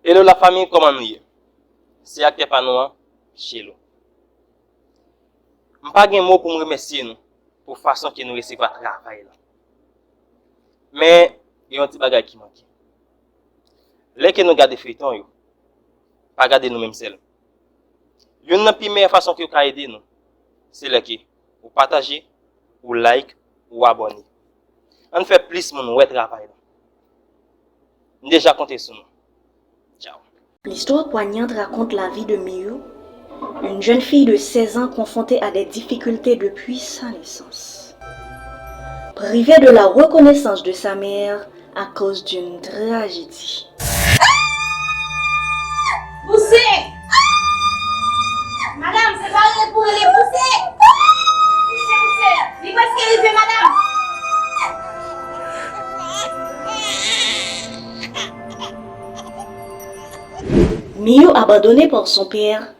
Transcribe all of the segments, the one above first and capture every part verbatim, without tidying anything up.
Hello la fanmi, kòman nou ye? Se aktè pa nou an, Chelo. M pa gen mo pou m remèsye nou pou fason ke nou resevwa travay la. Men, gen yon ti bagay ki manke. Lè ke nou gade feyton yo, pa gade nou menm sèl. Youn nan pi meyè fason ke w ka ede nou, se lè ke ou pataje, ou like, ou abòne. Ann fè plis moun wè travay la. M deja konte sou nou. Ciao. L'histoire poignante raconte la vie de Miyu, une jeune fille de seize ans confrontée à des difficultés depuis sa naissance. Privée de la reconnaissance de sa mère à cause d'une tragédie. Pouse! Madanm, se pa rele pou rele, pouse! Pouse, pouse! Li prèske rive, madanm! Miyu abandonnée par son père,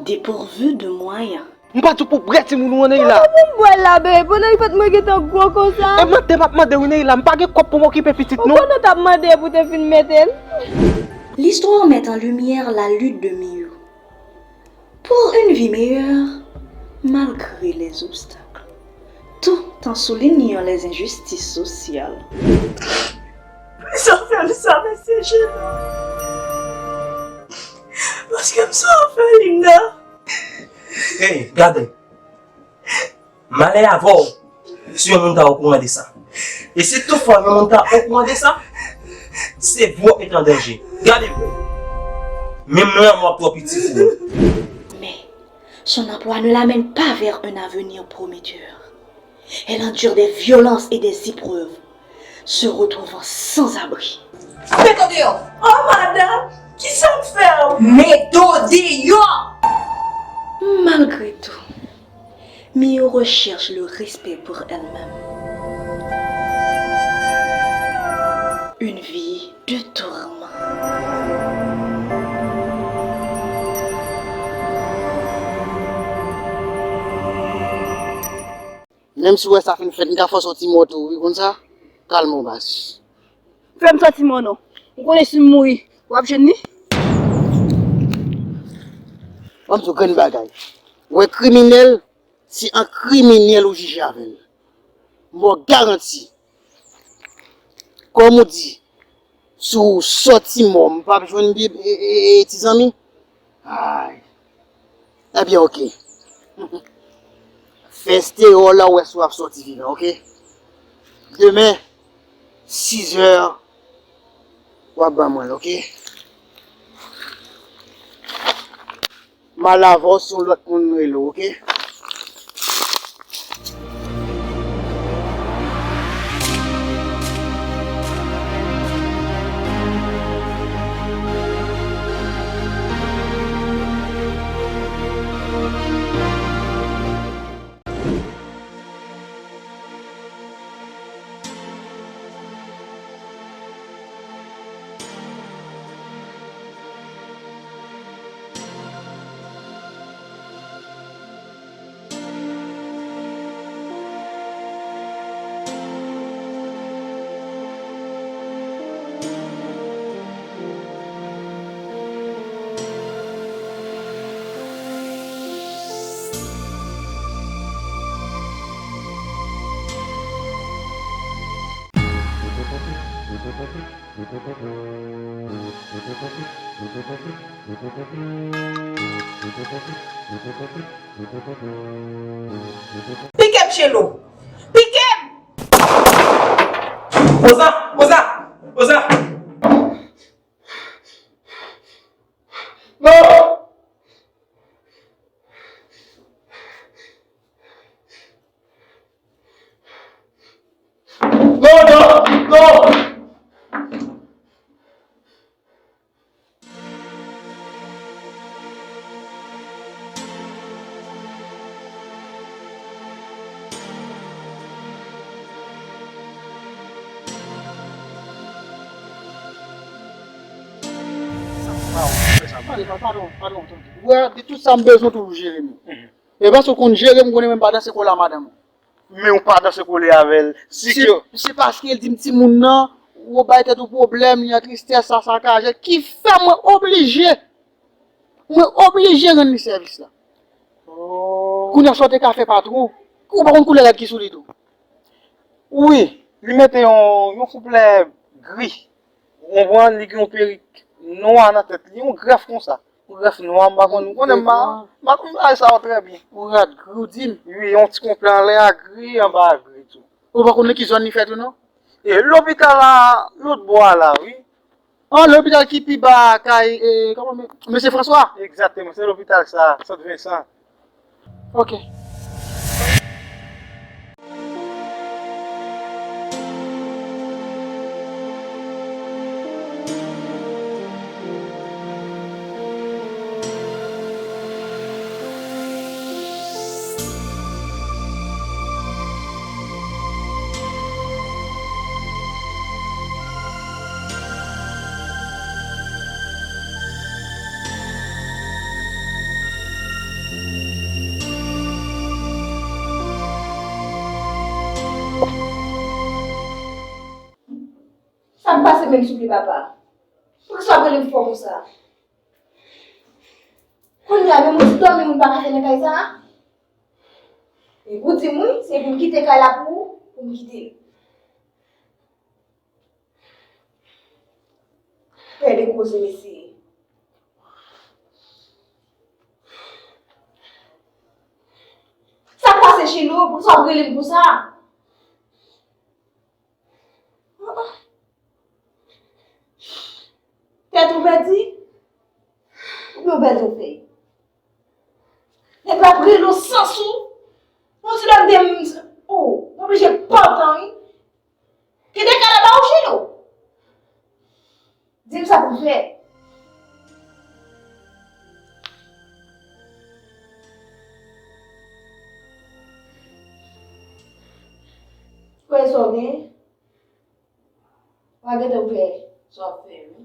dépourvue de moyens. M pa di w pou w bwè timoun ou an, Neila. Kòman pou m bwè l la, bebe, pandan li fèt mwen gentan gwo konsa? E mande m ap mande wi, Neila, m pa gen kòb pou m okipe pitit non. Ou konnen w t ap mande pou te fin mete l. L'histoire met en lumière la lutte de Miyu pour une vie meilleure malgré les obstacles, tout en soulignant les injustices sociales. Sa fè l sa, mesye Jeno. Paske m sou afè Linda. Hey, gade. Malè avè w si yon moun ta okouran de sa. E si toutfwa yon moun ta okouran de sa, se vou w ap mete an danje. Gade m. Menm lanmò ap twò piti pou ou. Mais son emploi ne l'amène pas vers un avenir prometteur. Elle endure des violences et des épreuves, se retrouvant sans abri. Met an deyò! Oh, madanm, kisa m fè w? Met an deyò! Malgré tout, Miyu recherche le respect pour elle-même. Une vie de tourment. Menm si w wè sa fin fèt, m ka fè w sòti mò tou, wi, konn sa? Kalme w, baz. Fè m sòti mò non. Ou konnen si m mouri, w ap jwenn li? Ban m di w grenn bagay. Ou wè kriminèl, se an kriminèl ou jije avè l. M ba w garanti. Kòm ou di, si w sòti mò, m p ap jwenn bi-, e, e, e, ti zanmi? Ay. Ebyen, oke. Fè stewò la, w wè si w ap sòti vivan, oke? Demen, sizè, w ap ban mwen l, oke? M al avè w si yon lòt moun rele w, oke? Pike m, Chelo! Pike m! Rosa! Rosa! Rosa! Non! Non, non, non! Padon, padon, padon, tande. Ou wè, de tout sa m bezwen toujou jere m. E paske w konn jere m, konnen mwen m pa danse kole a madanm ou. Men w pa danse kole avè l. Si Se, ke se paske l di m timoun nan, Ou bay tèt ou pwoblèm, li an tristès, sa sakaje, ki fè mwen oblije, mwen oblije rann li sèvis la. Oh. Kounye a sa w te ka fè patwon, ou pa konn koulè rad ki sou li tou. Wi, li mete yon, yon kouplè gri. Ou konprann, li gen yon perik nwa nan tèt li, yon grèf konsa. Yon grèf nwa, m pa konn, ou konnen m pa, m pa konn bagay sa yo trè byen. Yon rad gri, w di m? Wi, yon ti konplè anlè a gri, anba a gri tou. Ou pa konn nan ki zòn li fèt ou non? E lopital la, lòt bò a la, wi. An, lopital ki pi ba kay, e, kòman, mesye François? Egzakteman, se lopital sa, Sant Vensan. Ok. Sa k pase menm souple papa? Poukisa w ap rele m fò konsa? Kounye a menm yon ti dòmi moun pa ka fè nan kay sa a? E pou di m wi, se pou m kite kay la pou ou, pou m kite l. Pè de koze mesye. Sa k pase Chilo? Poukisa w ap rele m konsa? Tèt ou pèdi? Oubyen w pèdi yon fèy? Nèg la ap rele w san sou. Yon ti lè m te, oh, m oblije pran tan wi. Kite kay la ba ou Chilo. Di m sa pou m fè. Kwè sa w gen? W a gentan wè sa w ap fè wi.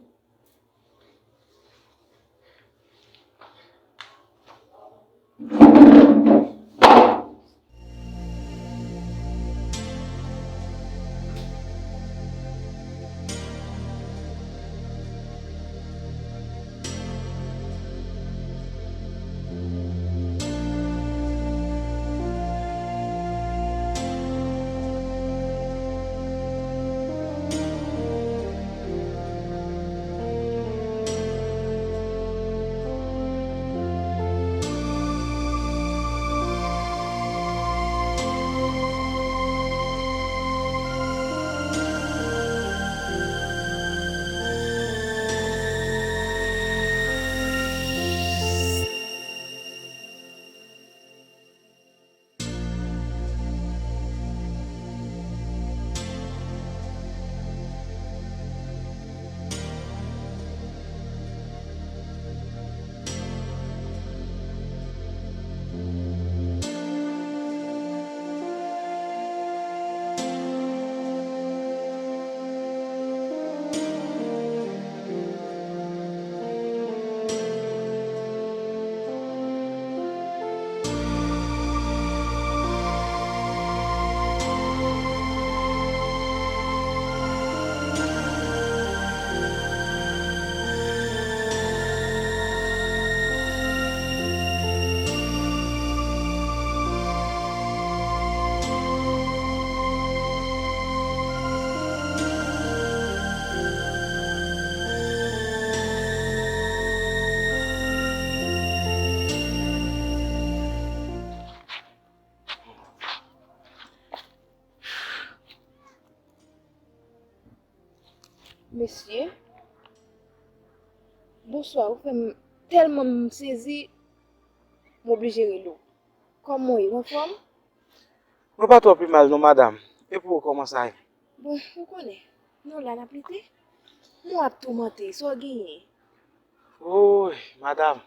Mesye, bonswa, ou fè m tèlman m sezi, m oblije rele w. Kòman w ye, w anfòm? Mwen pa twò pi mal non, madanm. E pou ou, kòman sa ye? Bon, ou konnen, nou la n ap lite. Mwen ap toumante, sa w genyen? Woy, madanm.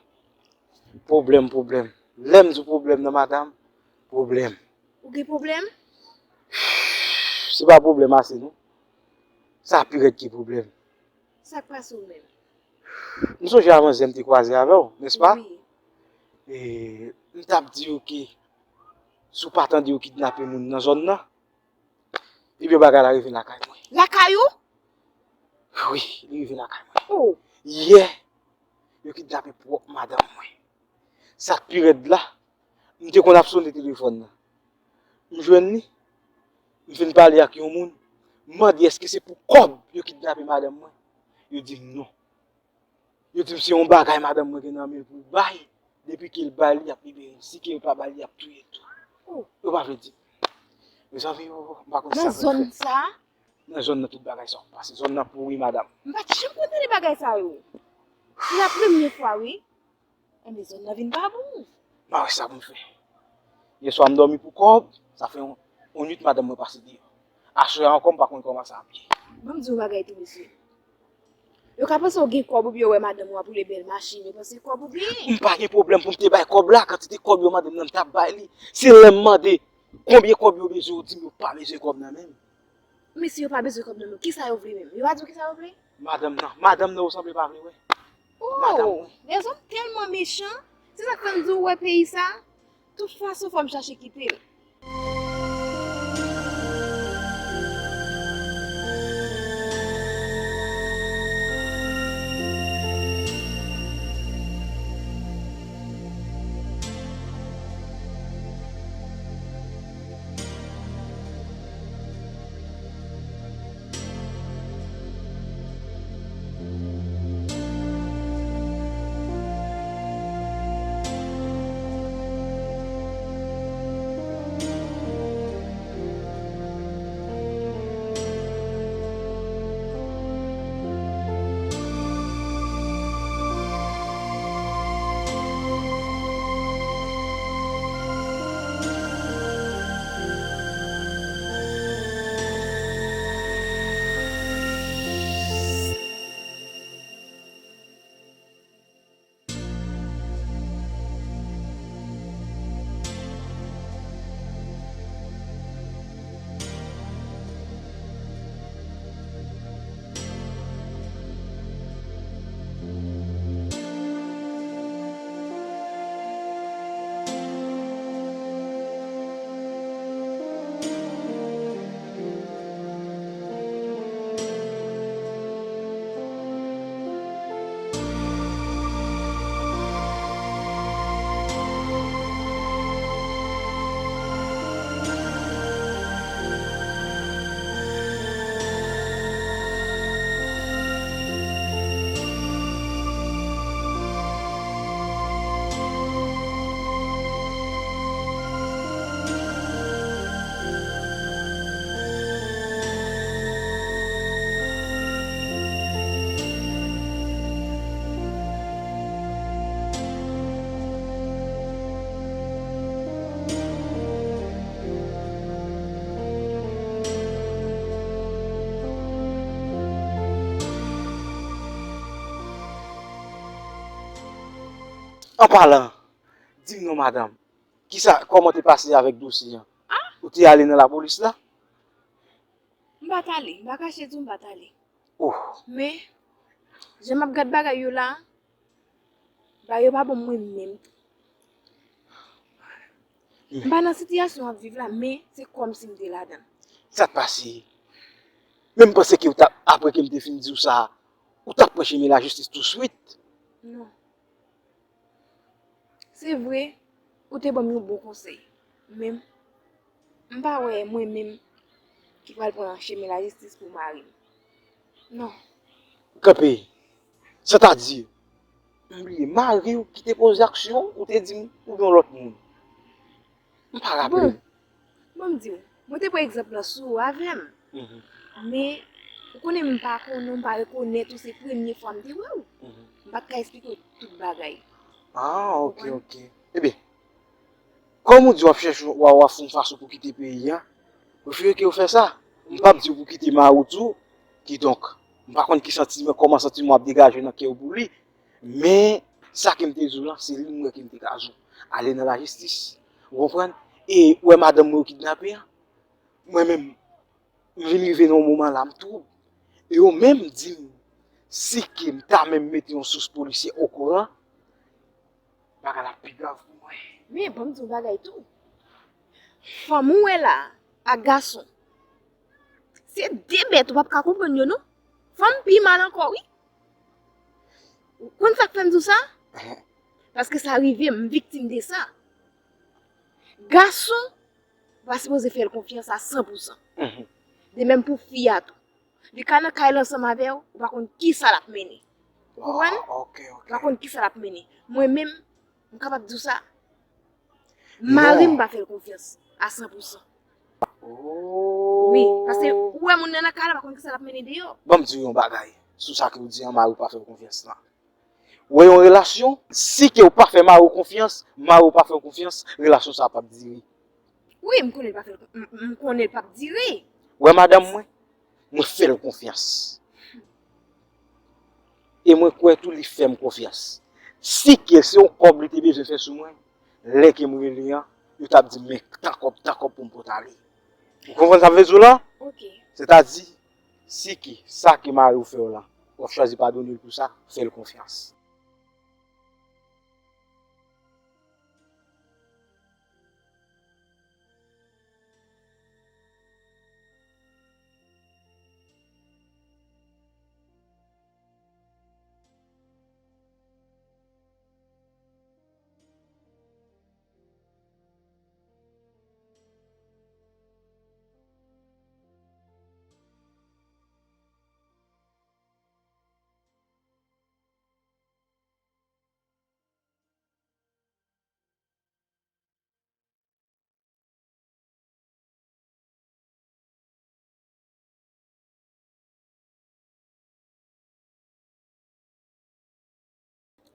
Pwoblèm, pwoblèm. Lè m di w pwoblèm nan, madanm, pwoblèm. Ou gen pwoblèm? Se pa pwoblèm ase, non. Sa pi rèd ke pwoblèm. Sa k pase w menm? M sonje a manzè m te kwaze avè w, nèspa? Wi. E, m t ap di w ke si w pa tande yo kidnape moun nan zòn nan, ebyen bagay la rive lakay mwen. Lakay ou? Wi, li rive lakay mwen. Oh. Yè, yo kidnape pwòp madanm mwen. Sa k pi rèd la, m te konn ap sone telefòn nan. M jwenn li, m fin pale ak yon moun, m mande èske se pou kòb yo kidnape madanm mwen. Yo di m non. Yo di m se yon bagay madanm mwen gen nan men l pou l bay. Depi ke l bay li, y ap libere l. Si ke yo pa bay li, y ap touye l tou. Oh. Yo pa vle di m. Mezanmi, oh, m pa konn sa pou m fè. Nan zòn sa? Nan zòn nan tout bagay sa ap pase. Zòn nan pouri, madanm. M pa t janm konn tande bagay sa yo. Se la premye fwa, wi. Enben, zòn nan vin pa bon. M pa wè sa pou m fè. Yèswa m dòmi pou kòb, sa fè yon, yon nwit madanm mwen pase deyò. Aswè a ankò, m pa konn kòman sa ap ye. Ban m di w yon bagay tou, mesye. Yo ka panse w gen kòb oubyen yo wè madanm ou ap woule bèl machin, yo panse kòb ou genyen. M pa gen pwoblèm pou m te bay kòb la, kantite kòb yo mande m nan, m t ap bay li. Se lè m mande konbyen kòb yo bezwen, yo di m yo pa bezwen kòb nan men m. Men si yo pa bezwen kòb nan men w, kisa yo vle menm? Yo pa di w kisa yo vle? Madanm nan, madanm nan ou sanble pa vle wè. Madanm mwen. Oh, lèzòm tèlman mechan. Se sa k fè m di w wè peyi sa. Tout fason, fò m chache kite l. An palan, di m non, madanm, kisa, kòman te pase avèk dosye an? Ah? Ou te ale nan lapolis la? M pa t ale, m pa kache di w m pa t ale. Oh. Men, jan m ap gad bagay yo la, bagay yo pa bon mwen menm tou. M pa nan sitiyasyon w ap viv la, men se kòmsi m te ladan l. Sa t pase? Men m panse ke w t ap, apre ke m te fin di w sa, ou t ap pran chemen lajistis touswit. Non. Se vre, ou te ban m yon bon konsèy. Men, m pa wè mwen menm ki pral pran chemen lajistis pou mari m. Non. Kanpe. Sètadi, m bliye, mari w ki te poze aksyon, ou te di m, oubyen yon lòt moun? M pa raple m. Bon, ban m di w, mwen te pran egzanp lan sou ou avè m. Mhm. Men, ou konnen m pa konnen w, m pa rekonèt ou, se premye fwa m te wè w. Mhm. M pa t ka esplike w tout bagay. Ah, ok, ok. Ebyen, kòm ou di w ap chèche, w a, w ap fè yon fason pou kite peyi a, prefere ke w fè sa. M p ap di w pou kite mari w tou. Kidonk, m pa konn ki santiman, kòman santiman w ap degaje nan kè w pou li. Men, sa ke m te di w lan, se li m wè ke m te ka di w. Ale nan lajistis. Ou konprann? E ou wè madanm mwen yo kidnape an? Mwen menm, m vin rive nan yon moman la, m twoub. E yo menm di m, si ke m ta menm mete yon sous polisye okouran, bagay la ap pi grav pou mwen. Men, ban m di w bagay tou. Fanm ou wè la, ak gason. Se de bèt, ou p ap ka konprann yo, non. Fanm pi mal ankò, wi. Ou konn sa k fè m di w sa? Paske sa rive m, m viktim de sa. Gason pa sipoze fè l konfyans a san pou san. De menm pou fi a tou. Li ka nan kay la ansanm avè w, ou pa konn kisa l ap mennen. Ou konprann? Ah, ok, ok. Ou pa konn kisa l ap mennen. Mwen menm, m kapab di w sa. Mari m pa fè l konfyans a san pou san. Oh. Wi, paske ou wè moun nan nan kay la, pa konn kisa l ap mennen deyò. Ban m di w yon bagay sou sa ke w di an, mari w pa fè w konfyans lan. Ou wè yon relasyon, si ke w pa fè mari w konfyans, mari w pa fè w konfyans, relasyon sa a p ap dire. Wi, m konnen l pa fè l, m, m konnen l p ap dire. Ou wè madanm mwen, mwen fè l konfyans. E mwen kwè tou li fè m konfyans. Si ke se yon kòb li te bezwen fè sou mwen, lè ke m rele an, yo t ap di m, men tan kòb, tan kòb pou m pote ale. Ou konprann sa m vle di w la? Ok. Sètadi, si ke sa ke mari w fè w la, w ap chwazi padone l pou sa, fè l konfyans.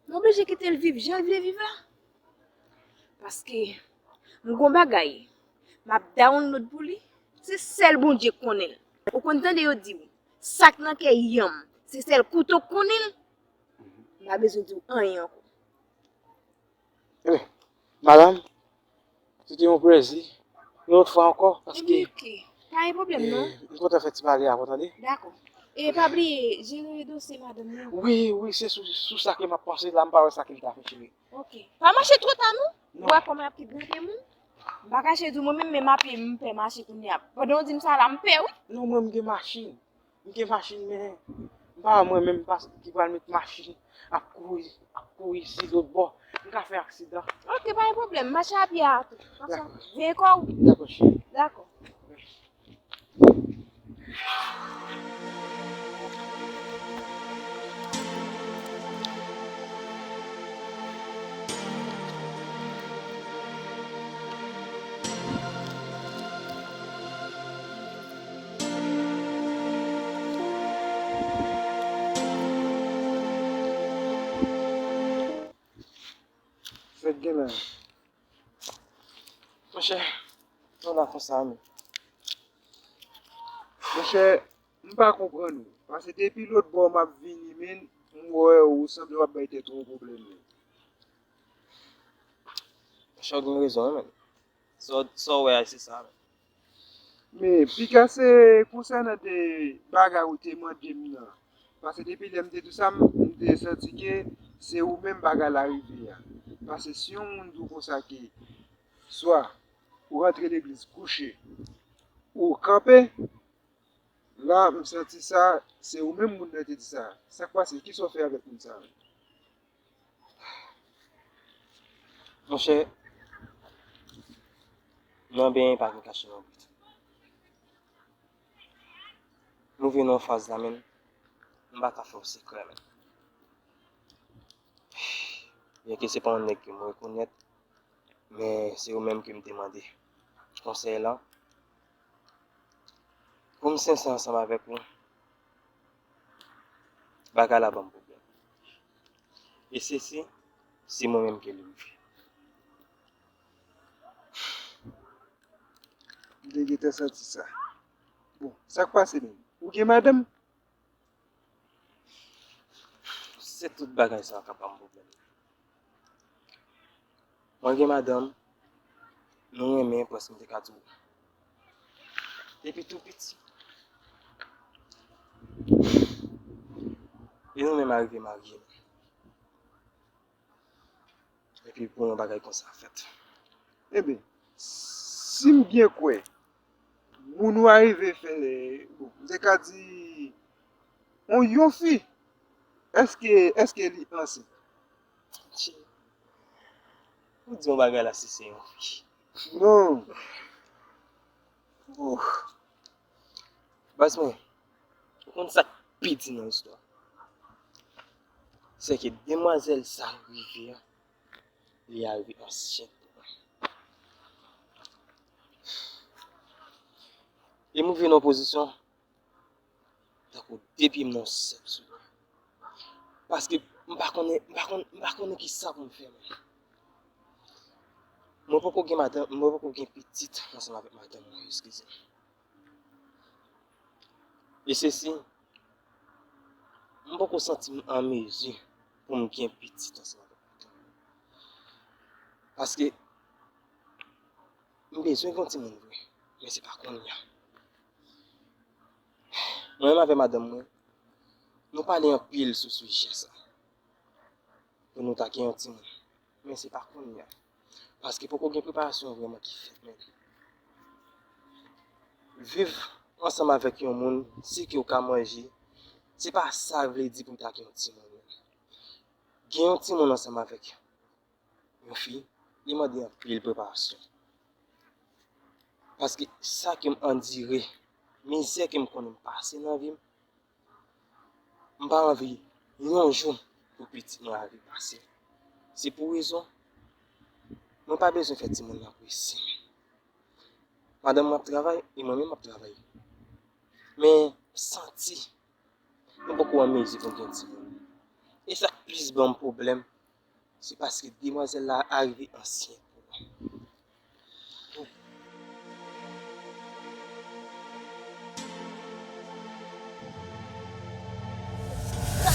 M oblije kite l viv jan l vle viv la. Paske m gon bagay m ap download pou li. Se sèl Bondye k konnen l. Ou konn tande yo di w, sa k nan kè yanm, se sèl kouto k konnen l. M pa bezwen di w anyen ankò. Ebyen, madanm, se te yon plezi. Yon lòt fwa ankò, paske... Ebyen, ok. Pa gen pwoblèm, non. M kontan fè ti pale avè w, tande? Dakò. E pa bliye, jere dosye madanm nan. Wi, wi, se sou, sou sa ke m ap panse la, m pa wè sa ke m ta fè, cheri. Ok. Pa mache twò ta, non. Non. Ou wè kòman y ap kidnape moun? M pa kache di w, mwen menm, menm a pye m pè mache kounye a. Pandan w di m sa la, m pè, wi. Non, mwen, m gen machin. M gen machin, men m pa wè mwen menm ki pral met machin ap kouri, ap kouri isi lòt bò. M ka fè aksidan. Ok, pa gen pwoblèm. Mache a pye a tou. Dakò. Veye kò w. Dakò, cheri. Dakò. Sa k gen la? Monchè, nou la konsa, men. Monchè, m pa konprann ou. Paske depi lòt bò m ap vini, men, m wè ou sanble w ap bay tèt ou yon pwoblèm, men. Monchè, w gen rezon, wi, men. Sa w, sa w wè a, se sa, men. Men, piga se konsènan de bagay ou te mande m nan. Paske depi lè m te di w sa, m, m te santi ke se ou menm bagay la rive a. Paske si yon moun di w konsa ke swa ou rantre legliz kouche, ou kanpe, la, m santi sa, se ou menm moun nan te di sa. Sa k pase? Kisa w fè avèk moun sa a? Monchè, nan benyen pa gen kache nan bwit. Nou vin nan faz la, men m pa ka fè w sekrè, men. Byenke se pa yon nèg ke m rekonèt, men se ou menm ke m te mande konsèy lan. Pou m sensè ansanm avèk ou, bagay la ban m pwoblèm. E sesi, se mwen menm ke li rive. M te gentan santi sa. Bon, sa k pase menm? Ou gen madanm? Se tout bagay sa k ap ban m pwoblèm. Mwen gen madanm, nou renmen, prèske m te ka di w. Depi tou piti. E nou menm arive marye. Epi pou yon bagay konsa fèt. Ebyen, si m byen kwè, moun ou arive fè, bon, m te ka di, On yon fi, èske, èske li ansent? Tchè. Ou di yon bagay la si se yon fi. Non. Ouh. Baz mwen, ou konn sa k pi di nan istwa? Se ke demwazèl sa rive a, li arive ansent pou mwen. E m rive nan pozisyon, tankou de pye m nan sèk sou li. Paske m pa konnen, m pa konnen, m pa konnen ki sa pou m fè menm. Mwen poko gen madanm, mwen poko gen pitit ansanm avèk madanm mwen, eskize m. E sesi, m poko santi m an mezi pou m gen pitit ansanm avèk madanm mwen. Paske m bezwen gen yon timoun vre, men se pa kounye a. Mwen menm avèk madanm mwen, nou pale anpil sou sijè sa. Pou nou ta gen yon timoun. Men se pa kounye a. Paske poko gen preparasyon vrèman ki fèt menm. Viv ansanm avèk yon moun, si ke w ka manje, se pa sa vle di pou w ta gen yon timoun menm. Gen yon timoun ansanm avèk yon fi, li mande anpil preparasyon. Paske sa ke m andire, mizè ke m konnen m pase nan vi m, m pa anvi yon jou pou pitit mwen arive pase. Se pou rezon, mwen pa bezwen fè timoun nan prese. Madanm mwen ap travay, e mwen menm m ap travay. Men, m santi, mwen poko an mezi pou m gen timoun. E sa k plis ban m pwoblèm, se paske demwazèl la arive ansent pou mwen.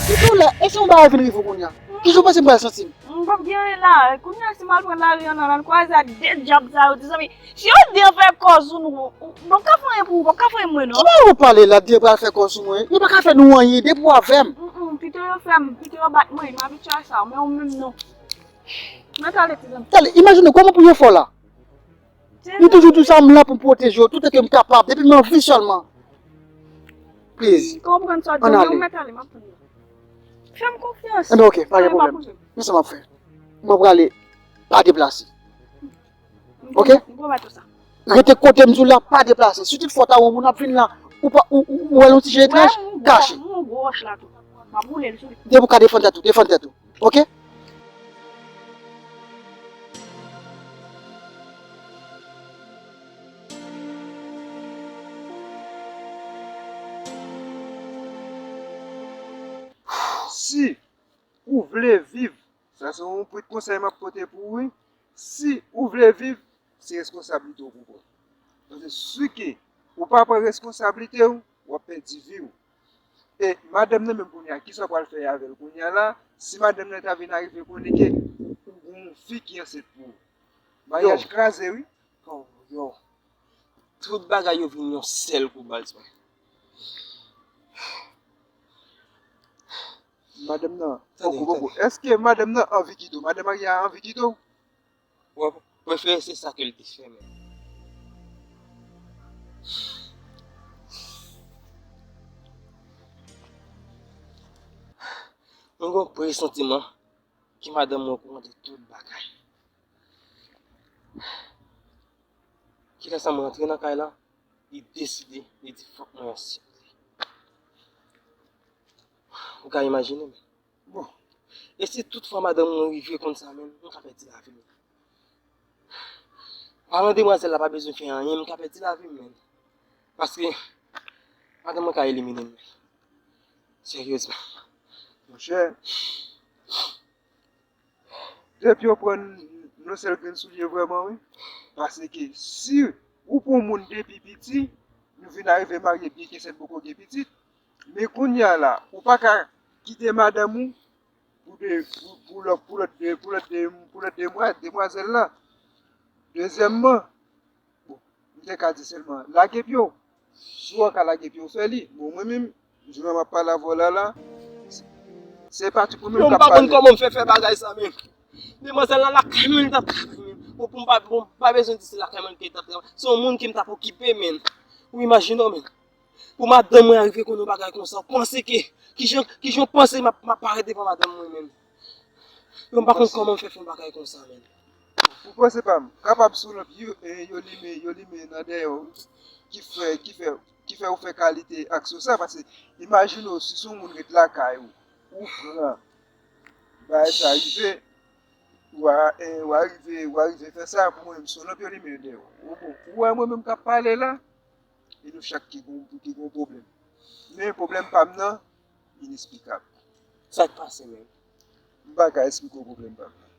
Kite w la, e si yon bagay vin rive w kounye a? Kijan w panse m pral santi m? M p ap gen anyen la. Kounye a, si m al pran lari an, al kwaze ak de dyab sa yo, ti zanmi. Si yo di yo fè kòz sou nou, m p ap ka fè anyen pou ou, m p ap ka fè anyen mwen non. Ki bagay w pale la, di yo pral fè kòz sou mwen? Yo pa ka fè nou anyen, depi w avè m. Mm, mm, pito yo fè m, pito yo bat mwen, m abitye a sa, men ou menm non. Mèt ale, ti zanmi. Tande, imajine kòman pou yo fè w la. M toujou di w sa, m la pou m pwoteje w toutan ke m kapab, depi m anvi sèlman. Please. M konprann sa w di m, men ou mèt ale, m ap tann ou. Fè m konfyans. Ebyen, ok, pa gen pwoblèm. Men sa m ap fè. Mwen prale, pa deplase. Ok? M pwomèt ou sa. Rete kote m di w la, pa deplase. Si tout fwa ta wè yon moun ap vin la, ou pa, ou, ou, ou wè l yon ti jan etranj, kache. M gon wòch la tou. M ap boule l sou li. Depi w ka defann tèt ou, defann tèt ou. Ok? Si ou vle viv, sa se yon pwit konsèy m ap pote pou ou, wi. Si ou vle viv, se reskonsablite w pou pran. Paske si ke ou pa pran reskonsablite w, w ap pèdi vi w. E madanm nan menm kounye a, kisa w pral fè avè l kounye a la? Si madanm nan ta vin arive konnen ke ou gon fi ki ansent pou ou, maryaj kraze, wi. Oh, yo. Tout bagay yo vin yon sèl kou baz mwen. Madanm nan, poko, poko. Èske madanm nan anvi kite w? Madanm marye a anvi kite w? Mwen prefere se sa ke l te fè menm. Mwen gen yon presantiman ke madanm mwen okouran de tout bagay. Kilè sa mwen antre nan kay la, li deside, li di fòk mwen ansent. Ou ka imajine, men. Bon. E si tout fwa madanm mwen rive konn sa, men, m ka pèdi lavi m. Paran demwazèl la pa bezwen fè anyen, m ka pèdi lavi m, men. Paske madanm mwen ka elimine m, men. Seryezman. Monchè, depi w pran yon sèl grenn soulye vrèman, wi. Paske si ou pran yon moun depi piti, nou vin arive marye, byenke sèt poko gen pitit, men kounye a la, ou pa ka kite madanm ou pou de, pou, pou lòt, pou lòt de, pou lòt de, pou lòt demwa-, demwazèl la. Dezyèmman, bon, m te ka di sèlman, lage pye w. Si w ka lage pye w, fè li. Bon, mwen menm, jounen m ap pale avè w la, la, se, se pa ti pou mwen m pa konn kòman m fè fè bagay sa, men. Demwazèl la lakay mwen li t ap travay, men. Bon, pou m pa, bon, pa bezwen di se lakay mwen li te t ap travay. Se yon moun ke m t ap okipe, men. Ou imajine w, men. Pou madanm mwen arive konn yon bagay konsa, w panse ke, kijan, kijan w panse m ap, m ap parèt devan madanm mwen menm? Yo, m pa konn kòman m fè fè yon bagay konsa, menm. Ou panse pa m kapab sou lòt yo, e, yo limen, yo limen nan dèyè w, ki fè, ki fè, ki fè ou fè kalite aksyon sa, paske imajine w si se yon moun ret lakay ou, ou pran bagay sa rive, ou a, e, ou arive, ou arive fè sa, pou mwen menm se yon lòt yo limen dèyè w. Ou bon, ou wè mwen menm k ap pale la, e nou chak ki gon, ki gon pwoblèm. Men pwoblèm pa m nan, inesplikab. Sa k pase menm? M pa ka esplike w pwoblèm pa m nan.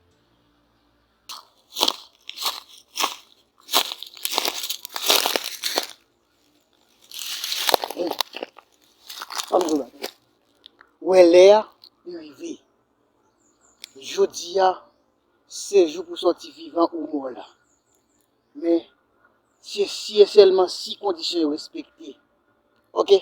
Ann di w bagay. Wè lè a, li rive. Jodi a, se jou pou sòti vivan ou mò la. Men, se si e sèlman si kondisyon yo respekte. Oke?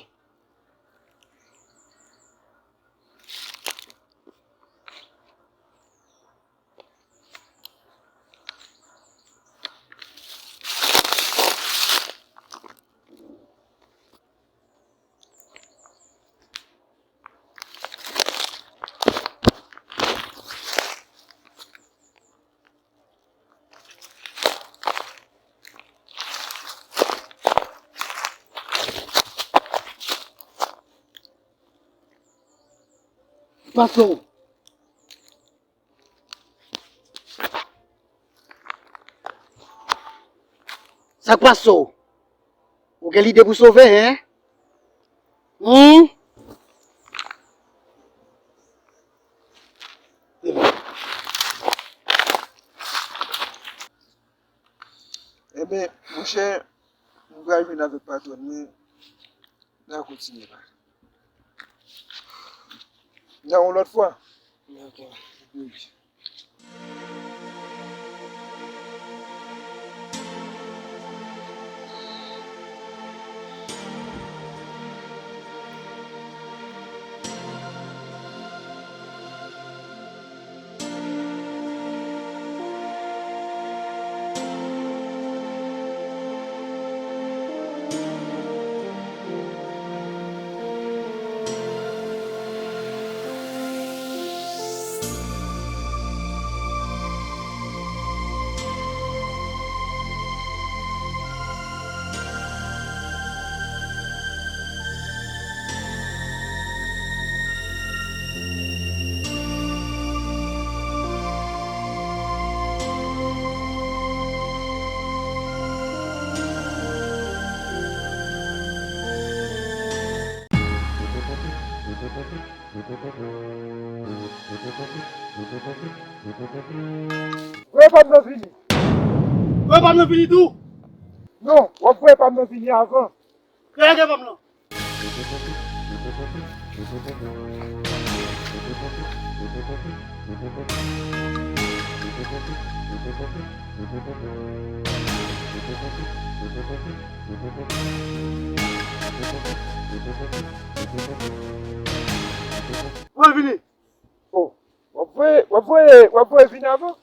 Patwon. Sa k pase w? Ou gen lide pou sove, en? Humm? Ebyen, monchè, m pral jwenn avèk patwòn mwen. N a kontinye pale. Nan yon lòt fwa. Ok. Wi. Voye pa m nan vini. Voye pa m nan vini tou. Non, w ap voye pa m nan vini avan. Lage pa m nan. Voye vini. Oh, w ap voye, w ap voye, w ap voye vin avan?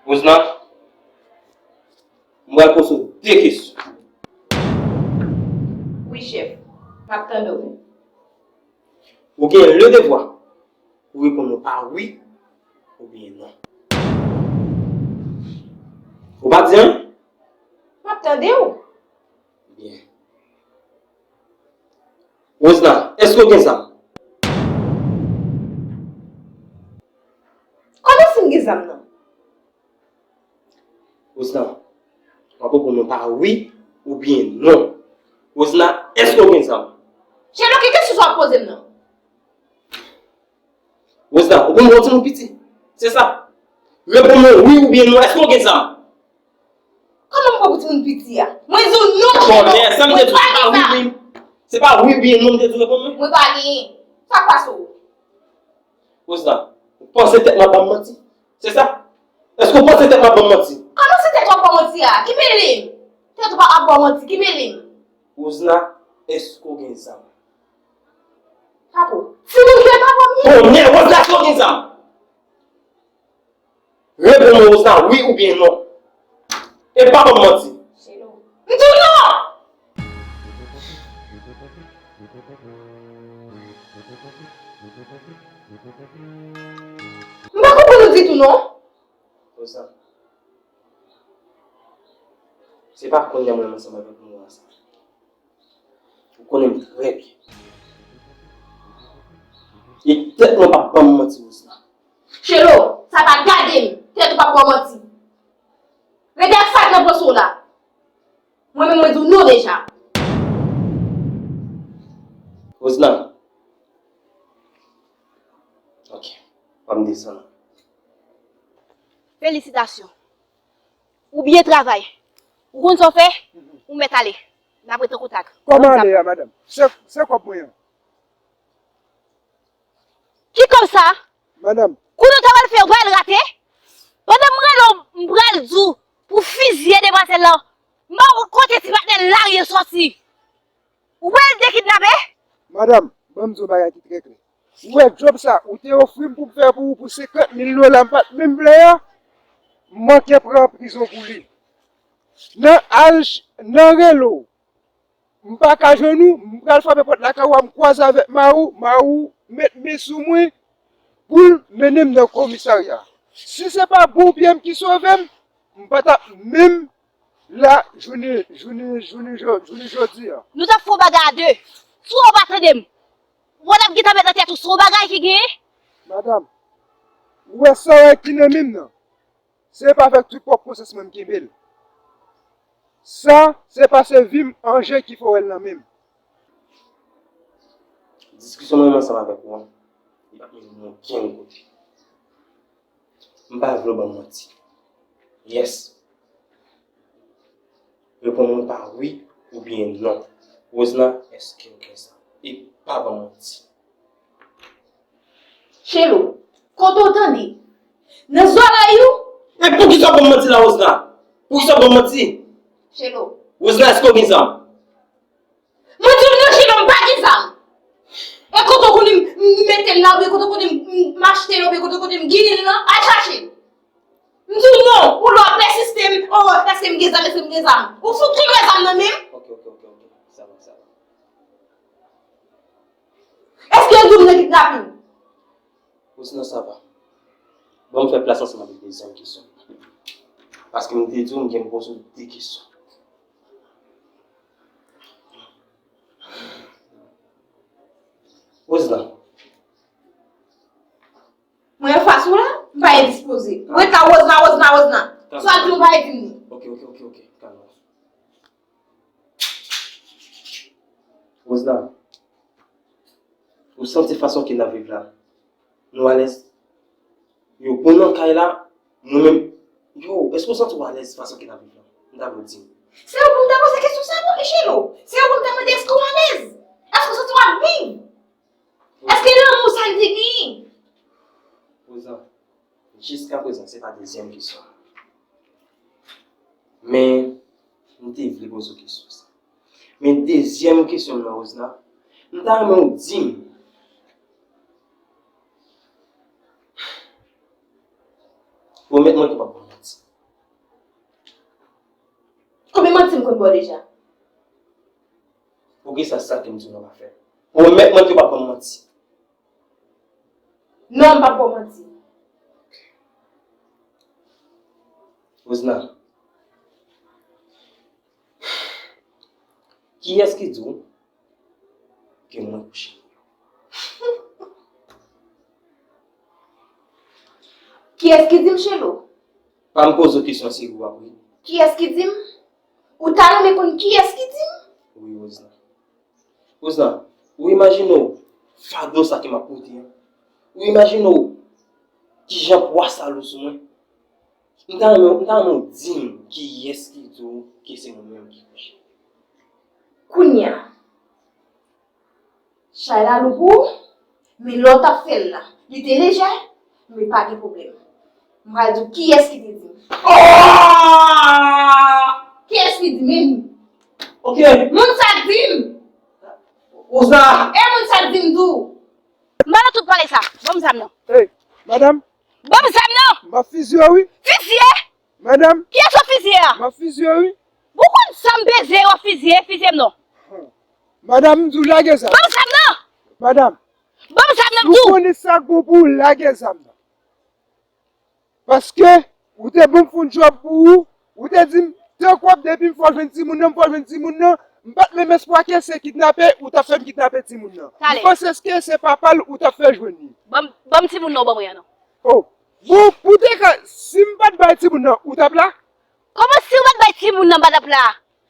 Wozna, m pral poze w de kesyon. Wi, chèf. M ap tande w. Ou gen le devwa pou reponn mwen pa wi oubyen non. Ou pa di anyen? M ap tande w. Byen. Wozna, èske w gen zam? Kòman si m gen zam nan? Wozna, w ap reponn mwen pa wi oubyen non. Wozna, èske w gen zam? Chelo, ki kesyon sa w ap poze m nan? Wozna, ou konn yon timoun piti? Se sa. Reponn mwen wi oubyen non, èske w gen zam? Kòman m pran pou timoun piti a? Mwen di w non, Chelo. Kòmè, sa m te di w, se pa wi oubyen, se pa wi oubyen non m te di w reponn mwen? Mwen pa genyen. Sa k pase w? Wozna, ou panse tèt mwen ap ban m manti? Se sa? Èske w panse tèt mwen ap ban m manti? Kòman se tèt w ap ban w manti a? Ki mele m? Tèt ou pa ap ban w manti, ki mele m? Wozna, èske w gen zam? Chapo. Timoun ki pa ban m ye. Kòmè, Wozna, èske w gen zam? Reponn mwen, Wozna, wi oubyen non. E pa ban m manti. M di w non! M pa konprann ou ditou non. Wozna, se pa kounye a mwen menm ansanm avèk ou nou wè sa. Ou konnen m trè byen. E tèt mwen p ap ban m manti, Wozna. Chelo, sa pa gade m, tèt ou p ap ban w manti. Rete ak sa k nan panse w la. Mwen menm mwen di w non deja. Wozna. Ok. W ap desann. Felisitasyon. Ou byen travay. Ou konn sa w fè? Ou mèt ale. N ap ret an kontak. Kòman ale a, madanm? Se, se kòb mwen an. Ki kòb sa? Madanm. Kou nou ta pral fè, ou pral rate? Pandan m rele w, m pral di w pou fizye demwazèl lan. M pa wè kote ti patnè l la ye sòti. Ou pral dekidnape? Madanm, ban m di w bagay ki trè klè. Ou wè djòb sa ou te ofri m pou m fè pou ou pou senkant mil dola m pa t menm vle a? M manke pran prizon pou li. Nan al, nan rele w, m pa ka jwenn ou, m pral frape pòt lakay ou a, m kwaze avèk mari w, mari w met men sou mwen pou l mennen m nan komisarya. Si se pa bon pye m ki sove m, m pa t ap menm la jounen, jounen, jounen, jò- jounen jodi a. Nou t ap fè yon bagay a de. Si w pa tande m, w ap gentan met nan tèt ou se yon bagay ki genyen. Madanm, ou wè sa w wè ki nan men m nan? Se pa avèk tout pwòp konsyans mwen m kenbe l. Sa, se pa se vi m an je ki fè w wè l nan men m. Diskisyon mwen menm ansanm avèk ou an, li p ap mennen m okenn kote. M pa vle w ban m manti. Yes. Reponn mwen pa wi oubyen non. Wozna, èske w gen zam? E pa ban m manti. Chelo, kote w tande? Nan zòrèy ou? E poukisa w ban m manti la, Wozna? Poukisa w ban m manti? Chelo. Wozna, èske w gen zam? Mwen di w non, Chelo, m pa gen zam. E kote w konnen m, m mete l la, oubyen kote w konnen m, m achte l, oubyen kote w konnen m genyen l lan, al chache l. M di w non, ou lè w ap pèsiste m, o, èske m gen zam, èske m gen zam? Ou fout tou wè zam nan men m? Ok, ok, ok, ok. Sa va, sa va. Èske yo di w m nan kidnapin? Wozna, sa va. Ban m fè plas ansanm avèk dezyèm kesyon. Paske m te di w m gen pou poze w de kesyon. Wozna. Mwen anfas ou la, m pa endispoze. Ou ret la, Wozna, Wozna, Wozna. Sa w ap di m ou pa di m li. Ok, ok, ok, ok. Kalme. Wozna, ou santi fason ke n ap viv la? Nou alèz? Yo, pou nan kay la, nou menm, yo, èske w santi w alèz fason ke n ap viv la? M ta vle w di m. Se ou pou m ta poze kesyon sa non, Echelo. Se ou pou m ta mande èske w alèz? Èske w santi w ap viv? Èske lanmou sa l te genyen? Wozna, jiskaprezan, se pa dezyèm kesyon. Men, m te vle poze w kesyon sa. Men dezyèm kesyon m nan, Wozna, m ta renmen w di m. Pwomèt mwen ke w p ap ban m manti. konn ba w deja. Ou gen sa sa ke m di w nan pa fè. Pwomèt mwen ke w p ap ban m manti. Non, m p ap ba w manti. Rosna, kiyès ki di w ke mwen kouche? Kiyès ki di m Chelo? Pa m poze w kesyon serye w ap ri. Kiyès ki di m? Ou ta renmen konn kiyès ki di m? Wi, Rosna. Rosna, ou imajine w fado sa ke m ap pote an? Ou imajine w kijan pwa sa lou sou mwen? M ta renmen, m ta renmen w di m kiyès ki di w ke se mwen menm ki kouche. Kounye a, chay la lou pou ou, men lè w t ap fè l la, li te lejè, men pa gen pwoblèm. M pral di w kiyès ki te di m. Kiyès ki di m? Ok. Moun sa di m. Rosna. E moun sa di m tou. M pa nan tout pale sa. Ban m zam nan. Hey, madanm. Ban m zam nan. M ap fizye w wi. Fizye? Madanm. Kiyès w ap fizye a? M ap fizye w wi. Ou konn sa m peze w ap fizye, fizye m non. Madanm, m di w lage zam. Ban m zam nan. Madanm. Ban m zam nan m Si di w w. Konnen sa k bon pou ou, lage zam nan. Paske ou te ban m fon djòb pou ou, ou te di m, tank w ap depi m fè w jwenn timoun nan, m fè w jwenn timoun nan, m pa t menm espwa ke se kidnape ou t ap fè m kidnape timoun nan. M panse ke se papa l ou t ap fè jwenn li. Ban m, ban m timoun nan w ban mwen an non. Oh, bon, pou te ka, si m pa t bay timoun nan, ou t ap la? Kòman si w pa t bay timoun nan m pa t ap la?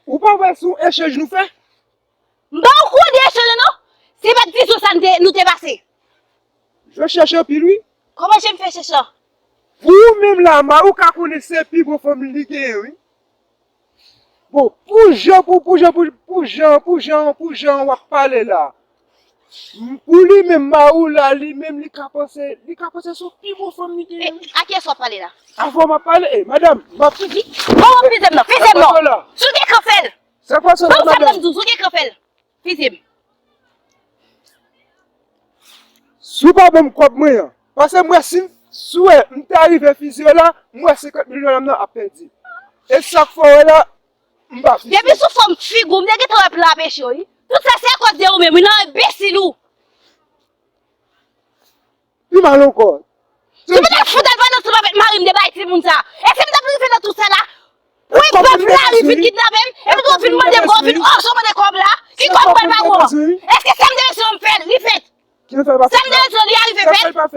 Ou pa wè se yon echanj nou fè? M pa okouran de echanj nan non. Se pa t vizyon sa n te, nou te pase. Je chèche anpil wi. Kòman je m fè chèche? Pou ou menm la, mari w ka konnen se pi bon fanm li genyen wi. Bon, pou jan, pou, pou jan, pou, pou jan, pou jan, pou jan w ap pale la. M- Pou li menm, mari w la, li menm, li ka panse, li ka panse se pi bon fanm li genyen wi. A kiyès w ap pale la? Avan m ap pale, eh, madanm, m ap. Bon, fizye m non, fizye m non. Si w gen kran fè l. Sa k pase la, Ban m sa madanm? M di w, si w gen kran fè l. Fizye m. Si w pa ban m kòb mwen an, paske m wè si, si w wè m ta rive fizye w la, m wè senkant mil dola m nan ap pèdi. E sa k fè w wè la, m pa fizye. Depi sou fòm figi w, m te gentan wè plan ap eche wi. Tout sa se akoz de ou menm wi, nan enbesil ou. Pi mal ankò. Si m te fout al pale ansanm avèk mari m de bay timoun sa, èske m t ap rive nan tout sa la? Pou e pèp la rive vin kidnape m, epi tou vin mande m kòb, vin ozo mande kòb la, ki kòb mwen pa bon? Èske sa m te bezwen m fè l, li fèt? Sa m te bezwen li a rive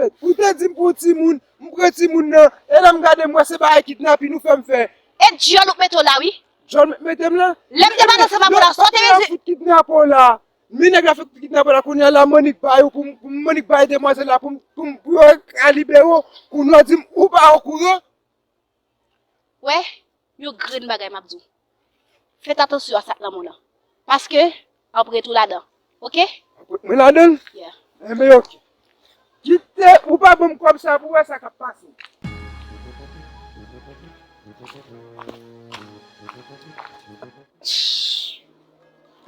fèt? Ou te di m pou timoun, m pran timoun nan, e lè m gade m wè se bagay kidnapin ou fè m fè. E dyòl ou k mete w la wi. Dyòl m mete m la? Lè m te pale ansanm avè w la, sa w te bezwen? Fout kidnape w la. Men nèg la fèk kidnape la, kounye a la m annik bay ou pou m, pou m annik bay demwazèl la pou m, pou m, pou yo ka libere w, kounye a w di m ou pa okouran. Wè, yon grenn bagay m ap di w. Fèt atansyon a sa k nan men w lan. Paske, anprent ou ladan. Oke? Mwen ladan l? Yeah. Enben oke. Kite ou pa ban m kòb sa pou w wè sa k ap pase.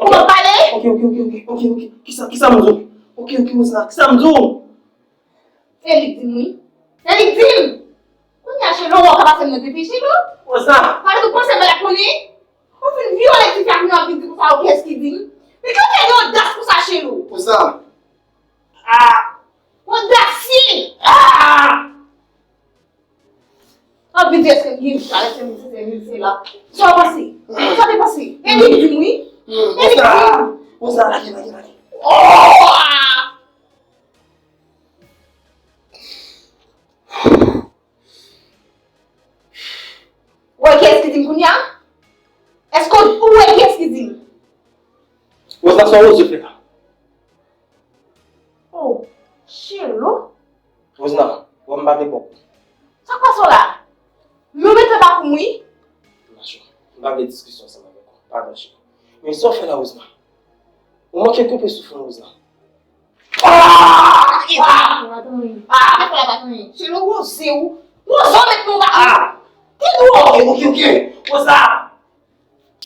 Ou konn pale? Oke, oke, oke, oke, oke, oke. Kisa, kisa m di w? Oke, oke, Rosna, kisa m di w? Se li k di m wi. Se li k di m. Kounye a Chelo, wè w ka pase m nan tete Chelo. Rosna. Pale tou panse m la konnen. Ou fin vyole ti fi a kounye a w ap vin di konsa, ou kiyès ki di m? Men ki w fè gen odas konsa Chelo? Rosna. Ah! Odasye! Ah! Anvi di èske m gen chal, èske m se, se, se la. Sa w panse? Sa w te panse? E li di m wi. E li di m. Konsa, lage, lage, lage. Oh! Ou wè kiyès ki di m kounye a? Èske ou wè kiyès ki di m? Rosna, sa w oze fè la? Oh, Chelo. Rosna, wè m pa vle pòp. Sa k pase w la? Men w mete pa kou m wi. Macho, m pa vle diskisyon ansanm avèk ou. Padan, cheri. Men sa w fè la, Rosna? Ou manke koupe souf mwen, Rosna. Ah! Ah! Chelo, woze ou. Woze ou met nou la. Ah! Ki dwo? Ok, ok, ok. Rosna!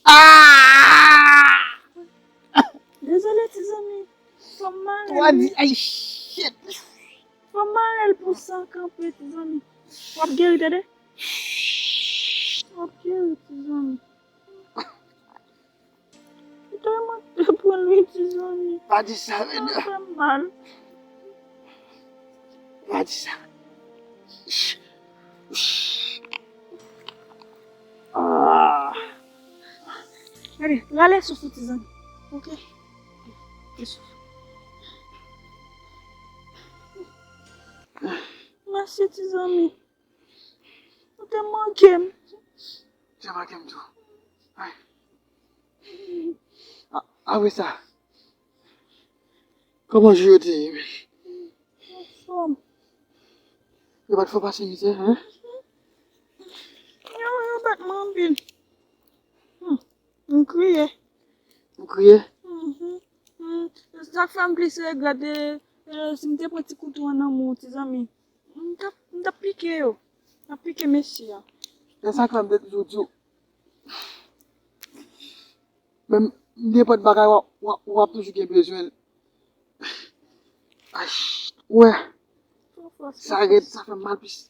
Ah! Dezole, ti zanmi. Fò m mare l wi. Fò m mare l pou san kanpe, ti zanmi. W ap geri, tande? W ap geri, ti zanmi. Tèlman te pran l wi, ti zanmi. Pa di sa, Vena. Sa fè m mal. Pa di sa. Ah. Gade, rale souf ou, ti zanmi. Ok? Rale souf. Mèsi, ti zanmi. Ou te manke m. Ou te manke m tou. Ay. A-, apre sa, kòman jou yo te ye menm? Anfòm. Yo pa t fè w pase mizè, en? Yo, yo bat mwen anpil. Hmm. M kriye. Ou kriye? Mhm. Hmm. Sa k fè m plis regrèt, e, e, si m te pran ti kouto an nan men w, ti zanmi. M t ap, m t ap pike yo. M t ap pike mesye a. E sa k fè m te toujou di w. Men nenpòt bagay w ap, w ap, w ap toujou gen bezwen l. Ay, wè. Sa rèd, sa fè m mal plis.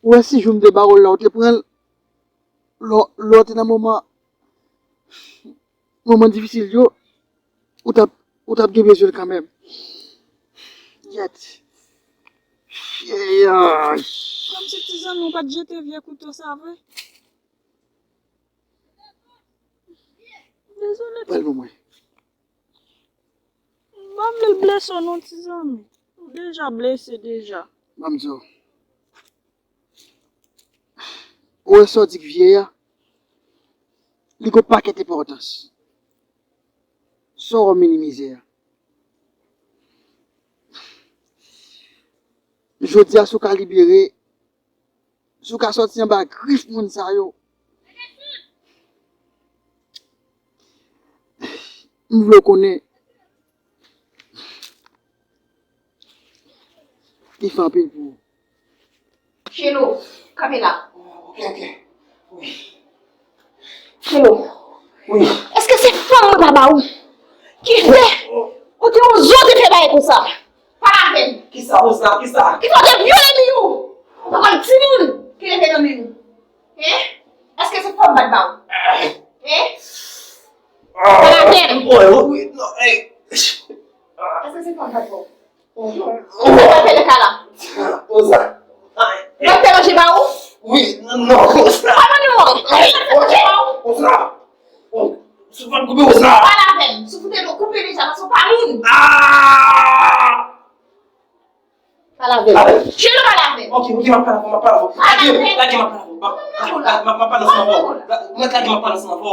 Wè si jou m te ba w l la, w te pran l. Lè, lè w te nan moman, moman difisil yo, ou t ap, ou t ap gen bezwen l kanmenm. Yèt. Fyèy. Kòmsi ti zanmi w pa t jete vye kouto sa vre? Dezole. Pral pou mwen. M pa vle l blese w non, ti zanmi. Ou deja blese deja. Ban m di w. Ou wè sa w di k vye a? Li gon pakèt enpòtans. Sa w minimize a? Jodi a, si w ka libere, si w ka sòti anba grif moun sa yo, m vle w konnen, li fè anpil pou ou. Chelo, kanpe la. Ok, ok. Wi. Chelo. Wi. Èske se fanm mwen pa ba ou? Ki fè ou te yon zo te fè bagay konsa? Pale avè m. Kisa, Rosa? Kisa? Ki fè w te vyole Miyou? Ou pa konn timoun ki leve nan men nou? Hein? Èske se fanm pa t ba ou? Hein? Pale avè m. Wi, wi, non, hey. Èske se fanm pa t ba ou? Ou pa pale kala. Rosa. Mwen te manje ba ou? Wi, non, non, Rosa. Kòman nou? Mwen te manje ba ou? Rosa. Sou pa koupe Rosa. Pale avè m. Sou foute nou koupe deja, paske w pa moun. Ah! Pale avè m. Chelo, pale avè m. Ok, ok, m ap pale avè w, m ap pale avè w. Lage, lage, m ap pale avè w. M ap, m ap, m ap pale ansanm avè w. Mwen lage, m ap pale ansanm avè w.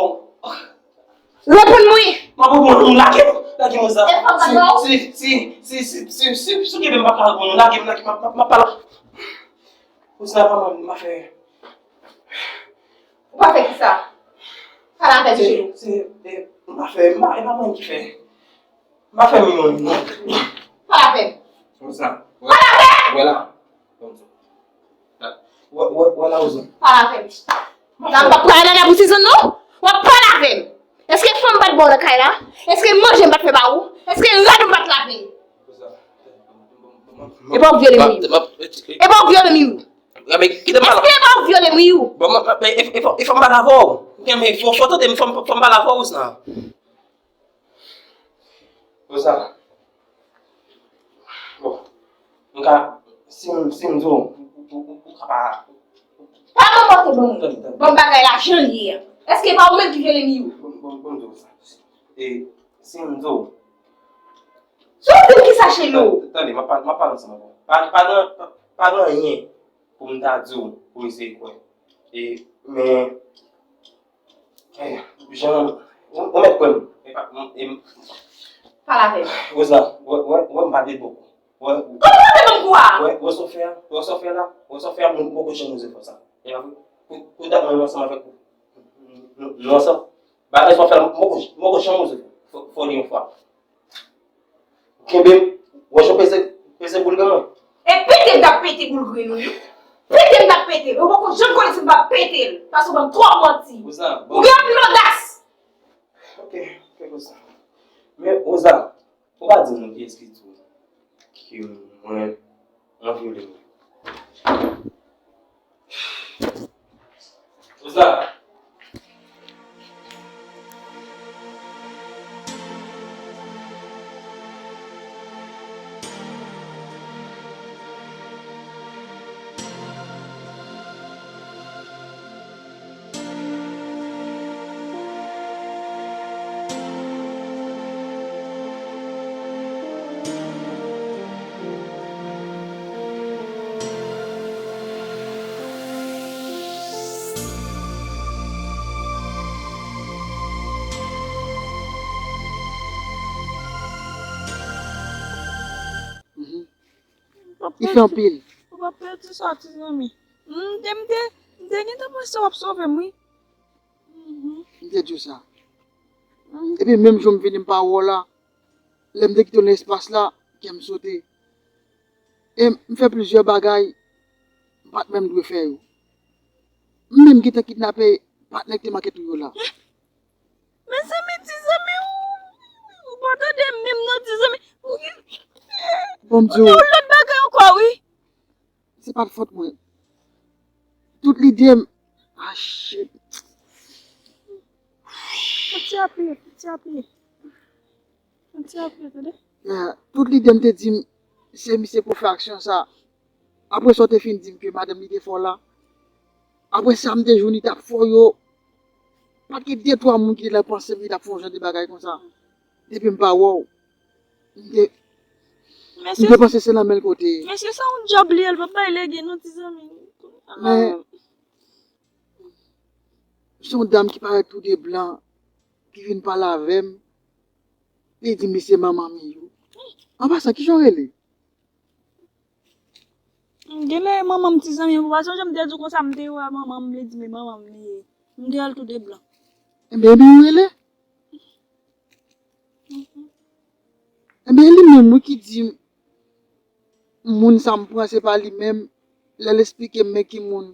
Reponn mwen. M ap reponn ou, lage m, lage m Rosa. E fanm pa t ba w? Si, si, si, si, si, si, si w kenbe m pa ka reponn ou, lage m, lage m, m ap, m ap, m ap pale. Rosa, pa mwen, m pa fè. Ou pa fè kisa? Pale avè m, Chelo. Se, se, e, m pa fè, m pa, e pa mwen ki fè. M pa fè milyon li non. Pale avè m. Rosa. Pale avè m! Wè la. Wè, wè, wè la, Rosa. Pale avè m. La, m p ap pran nana pou ti zanmi non. W ap pale avè m. Èske fanm pa t ba w nan kay la? Èske manje m pa t fè ba ou? Èske rad ou pa t lave? E pa w vyole Miyou? E pa w vyole Miyou? Èske e pa w vyole Miyou? Bon, e, e, e fò m pale avè w. Fò, fò tande m, fò m pale avè w, Rosa. Rosa. Bon. M ka, si m, si m di w, ou, ou, ou, ou ka pa. Pa manmòte ban m. Ban m bagay la jan l ye a. Èske pa ou menm ki vyole Miyou? Bon, bon, bon, m di w sa. E, si m di w. Si w di m kisa, Chelo? Tande, m ap pa, m ap pale ansanm avè w. Pa, pa gen, pa, pa gen anyen pou m ta di w, pou w eseye kwè. E, men, e, jan, ou, ou mèt kwè m. E pa, m, e, m. Pale avè m. Rosa, wè, wè, wè, m pa de bòkò. Wè, kòman w te ban m kou a? Wè, wè sa w fè a, wè sa w fè la, wè sa w fè a, m poko janm oze fè w sa. E pa vre? Pou, pou dat mwen ansanm avèk ou. Nou, nou ansanm. Bagay sa w fè la, m poko, m poko janm oze fè. Fò, fò li yon fwa. Kenbe m, wè jan w peze, peze boul grenn mwen. E pete m t ap pete boul grenn ou, wi. Pete m t ap pete l. Ou poko janm konnen si m p ap pete l. Paske w ban m twòp manti. Ou gen anpil odas. Ok, ok, Rosa. Men, Rosa, ou pa di nou kiyès ki di w ke mwen, mwen vyole nou. Rosa. Li fè anpil. Ou p ap pèdi sa, ti zanmi. M te, m te, m te gentan panse w ap sove m, wi. Mhm. M te di w sa. Mhm. Epi menm jou m vini m pa wè w la, lè m te kite w nan espas la, kè m sote. E m fè plizyè bagay m pa t menm dwe fè yo. M menm gentan kidnape patnè k te make tou yo la. Mezanmi, ti zanmi, ou, ou pa tande m menm non, ti zanmi. Ou gen, bon, m di w, ou gen yon lòt bagay ankò, wi. Se pa t fòt mwen. Tout lide m. Ah, shit. Piti a pye, piti a pye. Piti a pye, tande. Yeah, tout lide m te di m, se misye pou fè aksyon sa. Apre sa w te fin di m ke madanm li te fè w la. Apre sa m te jwenn li t ap fè w yo. Pa t gen de twa moun ki te la panse m li t ap fè yon jan de bagay konsa. Depi m pa wè w, m te, m te panse se nan men l kote. Mesye, sa yon djab li ye, l p ap bay lege non, ti zanmi. Men, se yon dam ki parèt tou de blan, ki vin pale avè m, li di m li se manman Miyou. An pasan, kijan w rele? Genlè e manman m, ti zanmi, ou pa sonje m te di w konsa, m te wè manman m, li di m e manman m li ye. M te al tou de blan. Ebyen, li rele? Mhm. Ebyen, li menm wi ki di m moun sa m pran se pa li menm, lè l esplike m men ki moun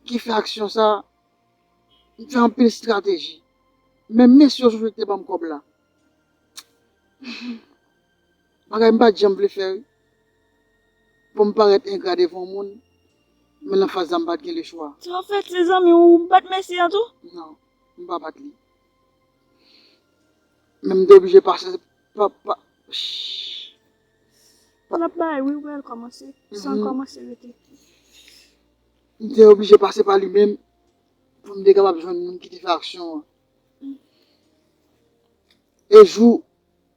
ki fè aksyon sa, m fè anpil estrateji. Men mesye yo sou te ban m kòb la. Bagay m pa t janm vle fè wi. Pou m parèt engra devan yon moun, men nan faz la m pa t gen lechwa. Sa w fè ti zanmi w, ou bat mesye a tou? Non, m pa bat li. Men m te oblije pase pa, pa, shh. L ap bay wi, wè l kòmanse. San kòmanse rete. M te oblije pase pa li menm pou m te kapab jwenn moun ki te fè aksyon an. E jou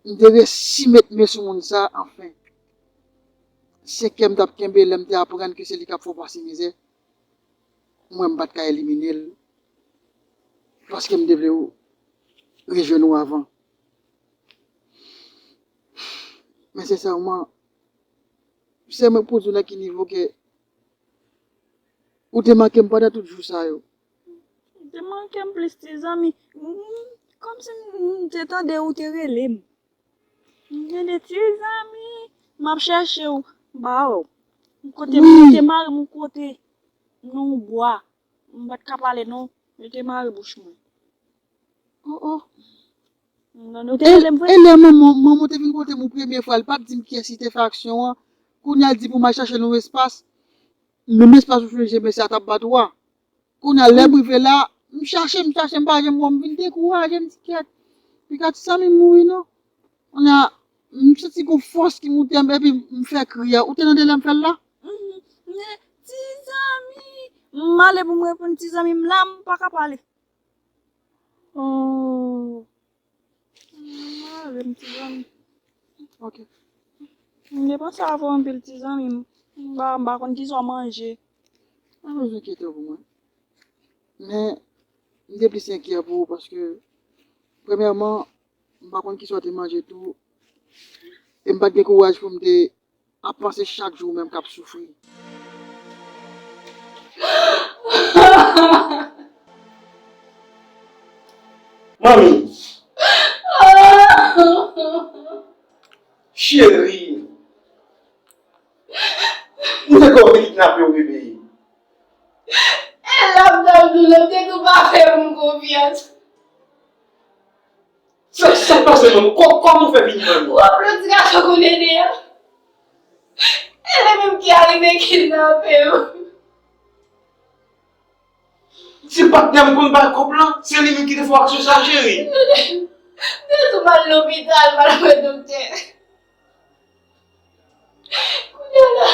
m te resi met men sou moun sa, anfen. Se kè m t ap kenbe lè m te aprann ke se li k ap fè w pase mizè. Mwen, m pa t ka elimine l. Paske m te vle w rejwenn ou avan. Men sensèman, se mwen pou di w nan ki nivo ke ou te manke m pandan tout jou sa yo. Ou te manke m plis, ti zanmi. M, kòmsi m, m te tande ou te rele m. M tande ti zanmi, m ap chèche w, m pa wè w. Kote m, wi, te mare m yon kote nan yon bwa. M pa t ka pale non, yo te mare bouch mwen. Oh, oh. Non, non, ou te rele m vre? E lè manman, manman te vin kote m premye fwa, li pa t di m kiyès ki te fè aksyon an. Kounye a l di pou m al chache l yon espas. Menm espas ou sonje mesye a t ap bat ou a. Kounye a lè m rive la, m chache, m chache, m pa janm wè w, m vin dekouraje, m di kèt. Piga ti zanmi m mouri non. Kounye a, m santi gon fòs ki moute m, epi m fè kri a. Ou te tande lè m fè l la? Mhm. Men, ti zanmi, m ale pou m reponn ti zanmi m la, m pa ka pale. Oh. M ale, m ti zanmi. Ok. M te panse avè w anpil, ti zanmi m. M pa, m pa konn kisa w manje. Pa bezwen enkyete w pou mwen. Men, m te plis enkyè pou ou paske, premyèman, m pa konn kisa w te manje tou. E m pa t gen kouraj pou m te ap panse chak jou ou menm k ap soufri. Manmi! Cheri! M te kwè w te kidnape w, bebe. E la m t ap di w, non, m te tou pa fè moun konfyans. Sa, sa k pase, manmi? Kò-, kòman w fè vin pran nou? W ap lòt ti gason konn ede a. E li menm ki arive kidnape m. Se patnè m konn bay kòb lan, se li menm ki te fè w aksyon sa, cheri. M te tou m al lopital, m al wè doktè. Kounye a la,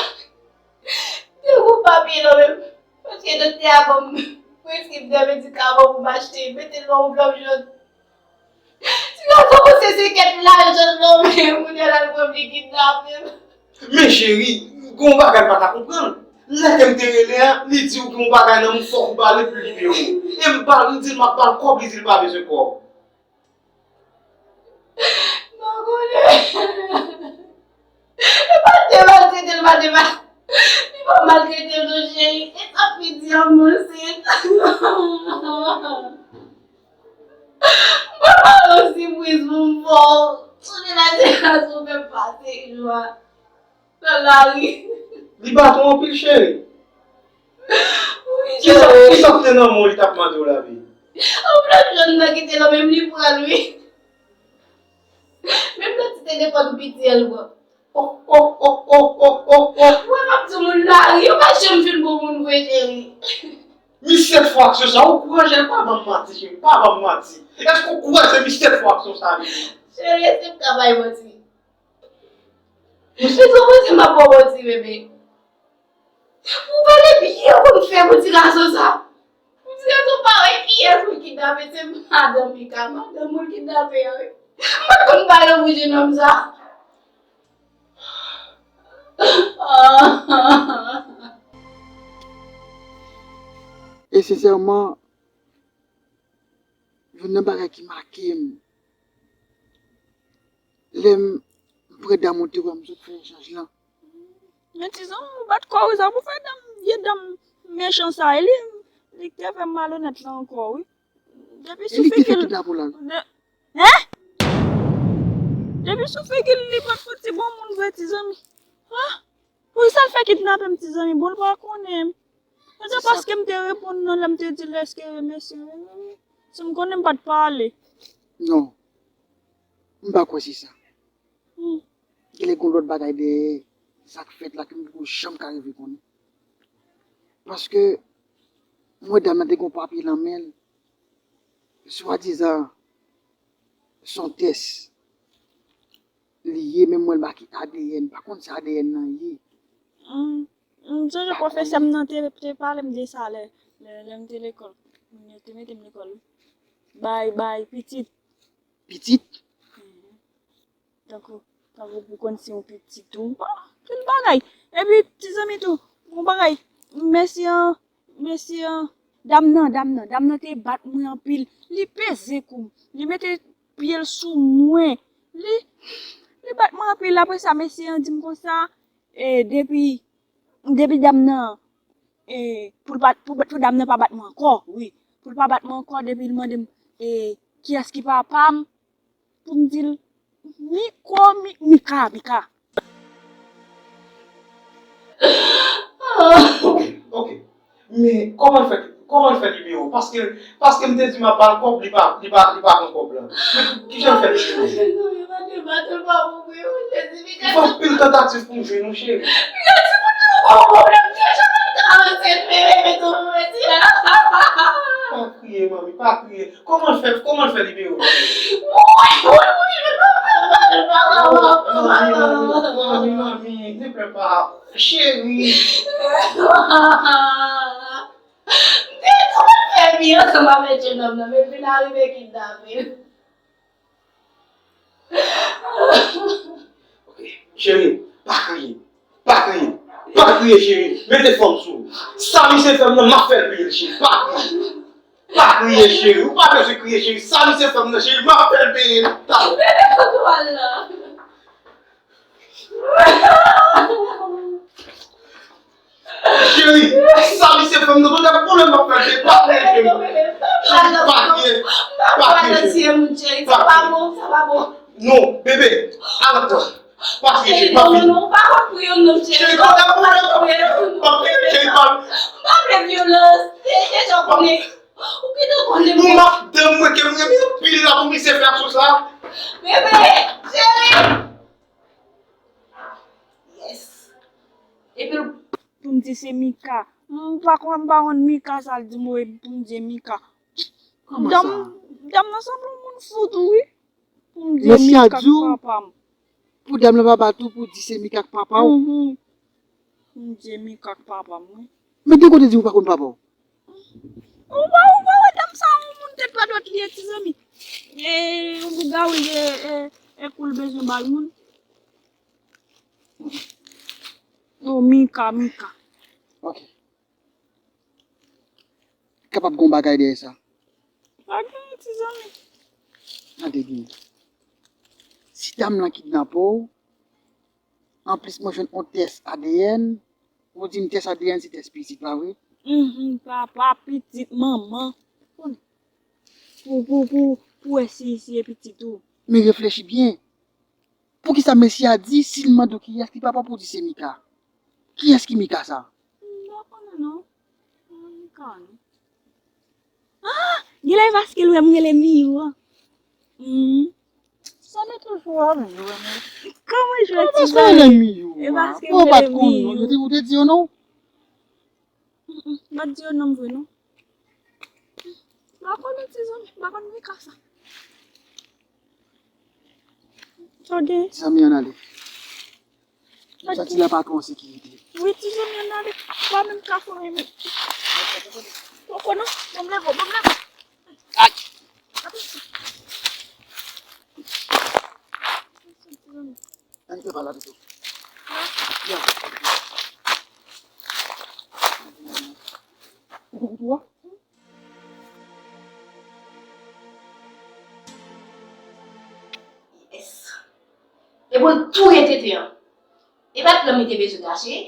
m te gon papye nan men m, paske doktè a ban m preskript de medikaman pou m achte, mete l nan anvlòp jòn. Ti gason panse se kèk lajan nan men m, kounye a l al pran m, li kidnape m. Men cheri, gen yon bagay m pa ka konprann. Lè ke m te rele a, li di w gen yon bagay nan men w, fòk ou pale pou li peye w. E m ba l, m di l m ap ba l kòb, li di l pa bezwen kòb. M pa konnen. E pa te maltrete l, Li pa, li pa maltrete m non, cheri. E sa k pi di an mwen se. Mwen ba w yon sipriz pou m fè w. Sonje la te la sou fè m pase jou a nan lari. Li bat ou anpil, cheri? Wi, cheri. Kisa, kisa k te nan men w li t ap mande w la, baby? Anvlòp jòn nan ki te nan men m, li pran l, wi. Menm nan ti telefòn piti an, li pran. Oh, oh, oh, oh, oh, oh, oh. Mwen p ap di moun lari, yo pa janm fin bon moun vre, cheri. Misye t fè aksyon sa, ou kouraje, pa ban m manti, cheri, pa ban m manti. Èske ou kouraje misye t fè aksyon sa, wi? Cheri, èske m ka bay manti? Misye t fè manti, m ap ba w manti, bebe. Ou pale byen, ou konn fè pou ti gason sa. Ti gason pa wè kiyès moun kidnape, se madanm li ka, madanm moun kidnape a, wi. M pa t konn pale pou jenòm sa. E sensèman, youn nan bagay ki make m, lè m pran dam ou te wè m sot fè echanj lan. Men ti zanmi, ou bat kò w, sa pou fè dam, vye dam mechan sa, e li, li te fè m malonèt la ankò, wi. Depi sou figi l. Hein? Depi sou figi l, li pa t fouti bon moun vre, ti zanmi. Ah! Wi, sa l fè kidnape m, ti zanmi, bon, l pa konnen. Se paske m te reponn nan lè m te di l èske mesye, si m konnen m pa t pale. Non. M pa kwè se sa. Genlè gen lòt bagay dèyè sa k fèt la ke m poko janm ka rive konnen. Paske m wè dam nan te gen yon papye nan men l, swadizan se yon tès li ye, men m wè l make A D N, m pa konn sa A D N nan ye. M sonje pwofesè m nan te, te pale m de sa lè, lè, lè m te lekòl. Yo te mete m lekòl, wi. Bay, bay, pitit. Pitit? Tankou, tankou pou konn si yon pitit ou. Ah, anpil bagay. Epi, ti zanmi tou, yon bagay. Mesye an, mesye an, dam nan, dam nan, dam nan te bat mwen anpil. Li peze kou m. Li mete pye l sou mwen. Li, li bat mwen anpil. Apre sa, mesye an di m konsa, e, depi, depi dam nan, e, pou l pa, pou, pou dam nan pa bat mwen ankò, wi. Pou l pa bat mwen ankò, depi l mande m, e, kiyès ki papa m, pou m di l, Miko, Mi, Mika, Mika. Ok, ok. Men kòman l fè, kòman l fè libere w? Paske, paske m te di m ap ba l kòb, li pa, li pa, li pa pran kòb la. Men kijan l fè libere w? Li fè anpil tantativ pou m jwenn ou, cheri. Pa kriye, manmi, pa kriye. Kòman l fè, kòman l fè libere w? Manmi, manmi, manmi, manmi, ne pleure pas. Cheri. M te tou fè byen ansanm avèk jenòm nan, men vin arive kidnape l. Ok. Cheri, pa kriye. Pa kriye. Pa kriye, cheri. Mete fòm sou ou. Sa misye fè m nan, m ap fè l peye l, cheri. Pa kriye. Pa kriye, cheri. Ou pa bezwen kriye, cheri. Sa misye fè m nan, cheri, m ap fè l peye l. Talè. Bebe, kote w al la? Cheri, sa misye fè m nan, tout pwoblèm m ap fè l peye. Pa kriye, cheri. Cheri, pa kriye. Pa kriye, cheri. Pa kriye. Sa pa bon, sa pa bon. Non, bebe, al antre. Pa kriye, cheri, m ap vini. Non, non, ou pa konn priye non, cheri. Cheri, kote pou mwen? M ap vini, cheri, pa. M pa vle vyolans. Se, se jan w konnen. Ou gentan konnen. Pou madanm mwen ke m renmen anpil la, pou misye fè aksyon sa. Bebe, cheri. Yes. Epi l. Pou m di se Mika. M pa konn, m pa konn Mika sa l di m, wi, pou m di Mika. Kòman sa? Dam, dam nan sanble yon moun fou tou, wi. Pou m di Mika k papa m. Pou dam nan pa bat ou, pou di se Mika k papa w. Mhm. Pou m di Mika k papa m, wi. Men de kote di ou pa konn papa w? Ou pa, ou pa wè dam sa, yon moun tèt pa dwat li ye, ti zanmi. E, yon boug a wi, e, e, e kou l bezwen bay moun. Oh, Mika, Mika. Ok. Kapab gen yon bagay dèyè sa. Pa gen, ti zanmi. Tande byen. Si dam lan kidnape w, Anplis, mwen jwenn yon tès A D N. Ou di m tès A D N se tès pitit, pa vre? Mhm, papa, pitit, manman. Pou, pou, pou, pou wè si, si e pitit ou. Men reflechi byen. Poukisa mesye a di, si l mande w kiyès ki papa, pou w di se Mika? Kiyès ki Mika sa? M pa konnen non. M pa konnen. Ah! Genlè e paske l wè m rele Miyou an. Hmm. Sa nou toujou ap jwe nou. Kòman jwe ti zanmi? Miyou e paske m rele Miyou. Ou te di yo non? M pa t di yo non vre non. M pa konnen ti zanmi, m pa konn Mika sa. Sa w gen? Ti zanmi an ale. Sa ti la pa tro an sekirite. Wi, ti zanmi an ale. Pa menm ka fè anyen menm. Poko non, bon m leve, bon m leve. Ay! Ann fè pa la pito. Ya. Ou kou koutou a? Yes. E pou l touye tenten an. E pa t lanm li te bezwen gache.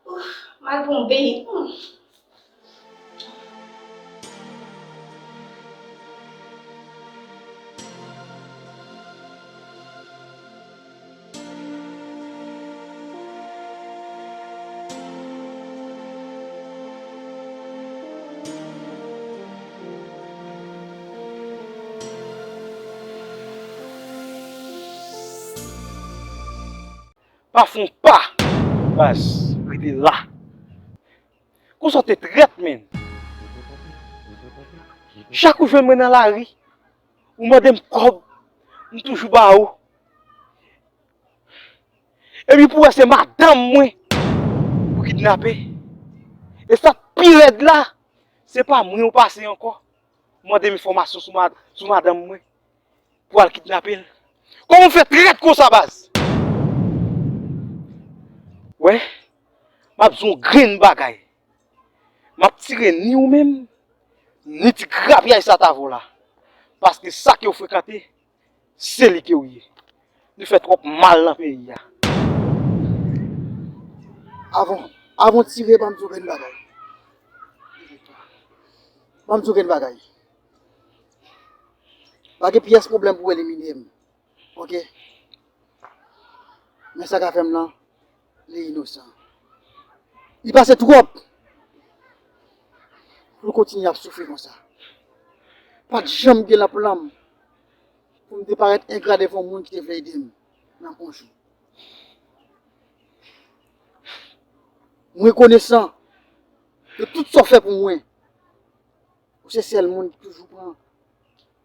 Ouf, m al pran yon benyen. Hmm. Pa fè yon pa. Baz, rete la. Konsa w te trèt, menn. Chak ou jwenn mwen nan lari, ou mande m kòb, m toujou ba ou. Epi pou w wè se madanm mwen ou kidnape. E sa k pi rèd la, se pa mwen ou pase ankò. Ou mande m enfòmasyon sou, sou madanm mwen pou al kidnape l. Kòman w fè trèt konsa, baz? Wè, m ap di w yon grenn bagay. M ap tire ni ou menm, ni ti grapyay sa t avè w la. Paske sa ke w frekante, se li ke w ye. Nou fè twòp mal nan peyi a. Avan, avan w tire, ban m di w grenn bagay. Ban m di w grenn bagay. Pa gen pyès pwoblèm pou w elimine m. Oke. Men sa k ap fè m lan, li inosan. Li pase twòp pou l kontinye ap soufri konsa. Pa t janm gen nan plan m pou m te parèt engra devan yon moun ki te vle ede m nan yon jou. M rekonesan de tout sa w fè pou mwen. Ou se sèl moun ki toujou pran,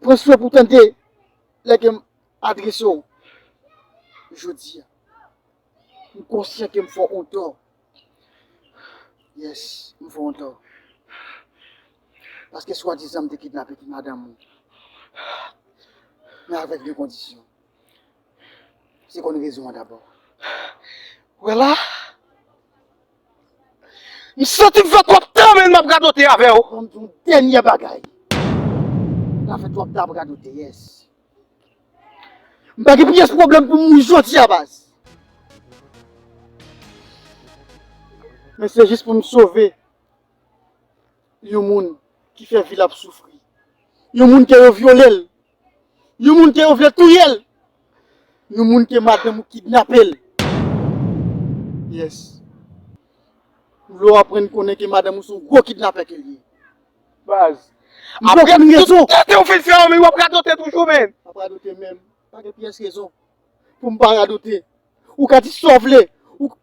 pran swen pou tande lè ke m adrese w. Jodi a, m konsyan ke m fè w yon tò. Yes, m fè w yon tò. Paske swadizan m te kidnape ti madanm ou. Men avèk de kondisyon. Se konn rezon an dabò. Wè la, m santi m fè twòp tan, men m ap radote avè w. Ban m di w dènye bagay. M ta fè twòp tan ap radote, yes. M pa gen pyès pwoblèm pou m mouri jodi a, baz. Men se jis pou m sove yon moun ki fè vi l ap soufri. Yon moun ke yo vyole l. Yon moun ke yo vle touye l. Yon moun ke madanm ou kidnape l. Yes. M vle w aprann konnen ke madanm ou se yon gwo kidnapè ke l ye. Baz. M pa konn rezon. Apre tout tenten w fin fè an, men w ap radote toujou, menn. M ap radote menm. Pa gen pyès rezon pou m pa radote. Ou ka di sa w vle. Ou,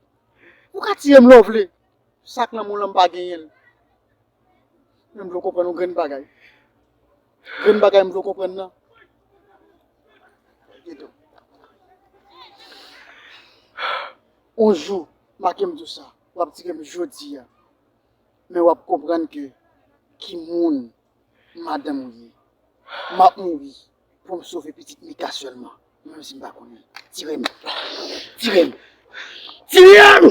ou ka tiye m lè w vle. Sa k nan men w lan m pa genyen l. Men m vle w konprann yon grenn bagay. Grenn bagay m vle w konprann nan. Yon jou, make m di w sa, w ap tire m jodi a. Men w ap konprann ke ki moun madanm ou ye. M ap mouri pou m sove pitit Mika sèlman. Menm si m pa konnen. Tire m. Tire m. Tire m!